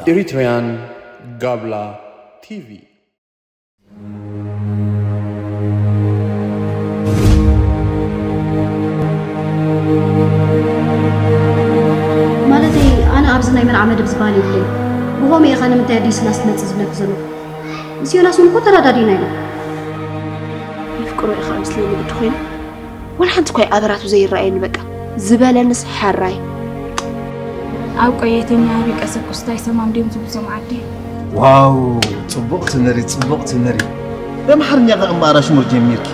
Eritrean Gabla T V. ማለተይ ኣነ ኣብዚ ናይ መርዓ መደብ ዝበሃል የብለይ። ብኸምኡ ኢኻ ንምንታይ ኣደይ ስላስ ትመጽእ ዝብለኪ ዘለኹ። ምስ ዮናስ እውን እኮ ተረዳዲእና ኢና። የፍቅሮ ኢኻ ምስለይ ንግዲ ኮይኑ ወላ ሓንቲ እኳ ኣበራቱ ዘይረኣየኒ በቃ ዝበለንስ ሕራይ። ኣብ ቆየተኛ ሃቢቀ ሰኩስታይ ሰማም ድዮም ዝብዞም ዓዲ። ዋው ጽቡቕ ትምህሪ ጽቡቕ ትምህሪ። በምሓርኛ ከ እምበኣር ኣሽሙር ጀሚርኪ።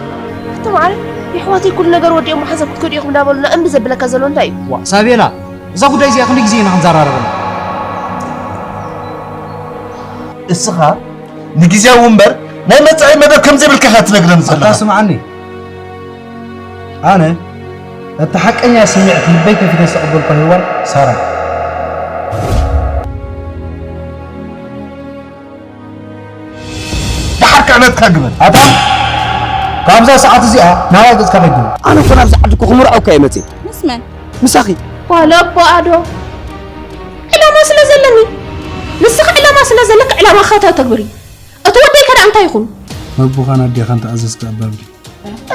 ኣታ ማዓረ የሕዋተይ ኩሉ ነገር ወዲኦም ሓንሳብ ክትከዱ ኢኹም እንዳበሉና እምቢ ዘብለካ ዘሎ እንታይ እዩ? ሳቤላ እዛ ጉዳይ እዚኣ ክንደይ ግዜ ኢና ክንዘራረበላ? እስኻ ንግዜያዊ እምበር ናይ መጻኢ መደብ ከም ዘይብልካ ኢኻ ትነግረኒ ዘለኻ። ኣታ ስምዓኒ ኣነ እቲ ሓቀኛ ስምዒት ልበይ ከፊተ ዝተቐበልኳ ሄዋን ሳራ። ደሓር ከኣ ናትካ ግበር። ኣታ ካብዛ ሰዓት እዚኣ ናባይ ገጽካ ከይትግበር። ኣነ እኮ ናብዚ ዓዲ እኮ ክምርዖካ እየ መፅየ። ምስ መን? ምሳኺ። ዋላ ኣቦ ኣዶ ዕላማ ስለ ዘለኒ ንስኻ ዕላማ ስለ ዘለካ ዕላማኻ ተተግብር እዩ። እቲ ወደይ ከዳ እንታይ ይኹን? ኣቦኻን ኣዴኻን ተኣዘዝካ ኣባብሊ።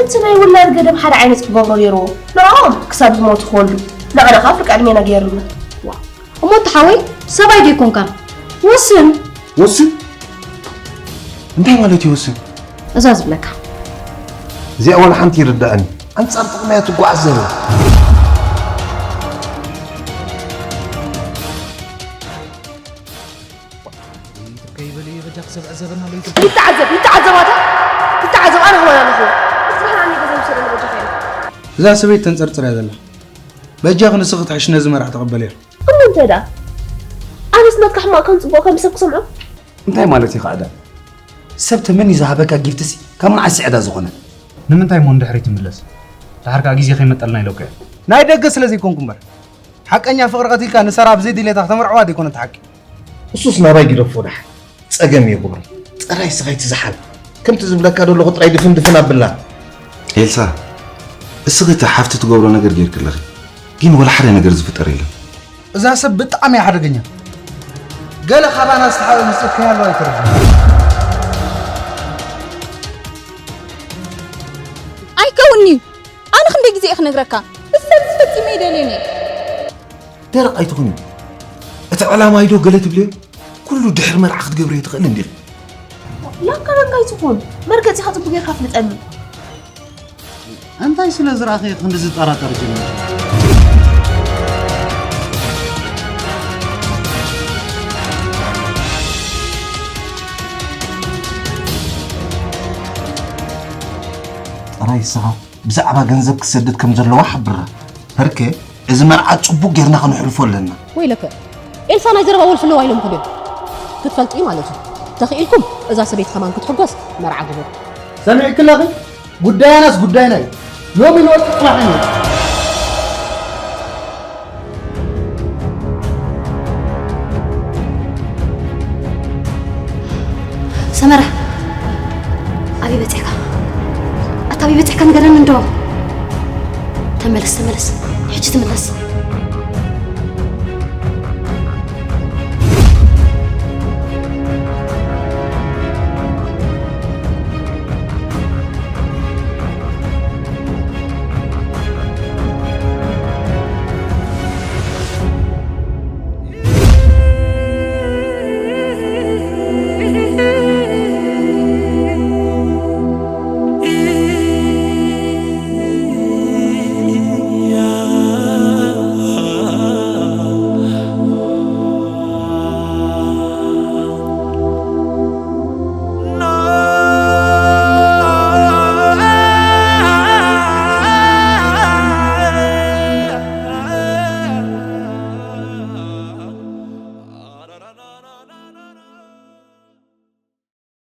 እቲ ናይ ውላድ ገደብ ሓደ ዓይነት ክገብሮ ገይርዎ ንዕኦም ክሳብ ዝሞቱ ክወልዱ ንዕና ከዓ ፍርቂ ዕድሜና ገይሩልና። እሞ እቲ ሓወይ ሰብኣይ ዶ ይኮንካ? ወስን። ወስን እንታይ ማለት እዩ ወስን? እዛ ዝብለካ እዚኣ ዋላ ሓንቲ ይርዳእኒ። ኣንጻር ጥቕሚ እያ ትጓዓዝ ዘላ። ይተዓዘብ ይተዓዘባታ ይተዓዘብ ኣነ ክበላ ኣለኹ። እቲ ባህላኒ ገዛ ይውሰደኒ በጃኻ ኢለ። እዛ ሰበይቲ ተንጸርጽር እያ ዘላ። በጃኺ ንስኺ ትሕሽ ነዚ መርዓ ተቐበልዮ። እሞ እንታይ ደኣ ኣነስ ናትካ ሕማቕ ከም ጽቡቕ ከም ሰብ ክሰምዖ። እንታይ ማለት እዩ ከኣዳ? ሰብ ተመንዩ ዝሃበካ ጊፍትሲ ካብ መዓስ ዕዳ ዝኾነ? ንምንታይ እሞ ንድሕሪት ትምለስ? ድሓር ከኣ ግዜ ከይመጠልና ኢለካ እየ። ናይ ደገ ስለ ዘይኮንኩ እምበር ሓቀኛ ፍቕሪ ቀቲልካ ንሰራ ብዘይ ድሌታ ከተመርዕዋ ዘይኮነ እቲ ሓቂ። እሱስ ናባይ ግደፎ ደሓን። ጸገም የብሉን። ጥራይ ስኻ ኣይትዝሓል። ከምቲ ዝብለካ ዘለኹ ጥራይ ድፍን ድፍን ኣብላ። ኤልሳ፣ እስኺ እቲ ሓፍቲ ትገብሮ ነገር ጌርኪ ኣለኺ፣ ግን ወላ ሓደ ነገር ዝፍጠር የለን። እዛ ሰብ ብጣዕሚ እያ ሓደገኛ። ገለ ካባና ዝተሓበ ምስጢር ከይሃለዋ ኣይተርፍን። ኣይከውን'ዩ። ኣነ ክንደይ ግዜ እየ ክነግረካ? እዚ ሰብ እዚ ፈጺመ ኣይደልዮን እየ። ደረቕ ኣይትኹኒ። እቲ ዕላማ እዩ ዶ ገለ ትብልዮ? ኩሉ ድሕሪ መርዓ ክትገብርዮ ትኽእል እንዲኺ። ላካ ላካ ኣይትኹን። መርገጺኻ ጽቡቕ ጌርካ ኣፍልጠኒ። እንታይ ስለ ዝረኣኸ ክንዲ ዝጠራጠር ጀሚሩ? ጥራይ ንስኻ ብዛዕባ ገንዘብ ክትሰድድ ከም ዘለዋ ሓብራ። ፐርከ እዚ መርዓ ጽቡቕ ጌርና ከነሕልፎ ኣለና። ወይለከ ኤልሳ ናይ ዘረባ ወልፊ ኣለዋ ኢሎም ክድዮም ክትፈልጡ እዩ ማለት እዩ። ተኽኢልኩም እዛ ሰበይቲ ከማን ክትሕጎስ መርዓ ግበሩ። ሰሚዕኪ ኣለኺ? ጉዳያናስ ጉዳይና እዩ። ሎሚ ንወጽእ ጽባሕ እዩ። ሰመረ ኣበይ በጺሕካ? ኣታ ኣበይ በጺሕካ ንገረኒ እንዶ። ተመለስ ተመለስ፣ ሕጂ ትምለስ።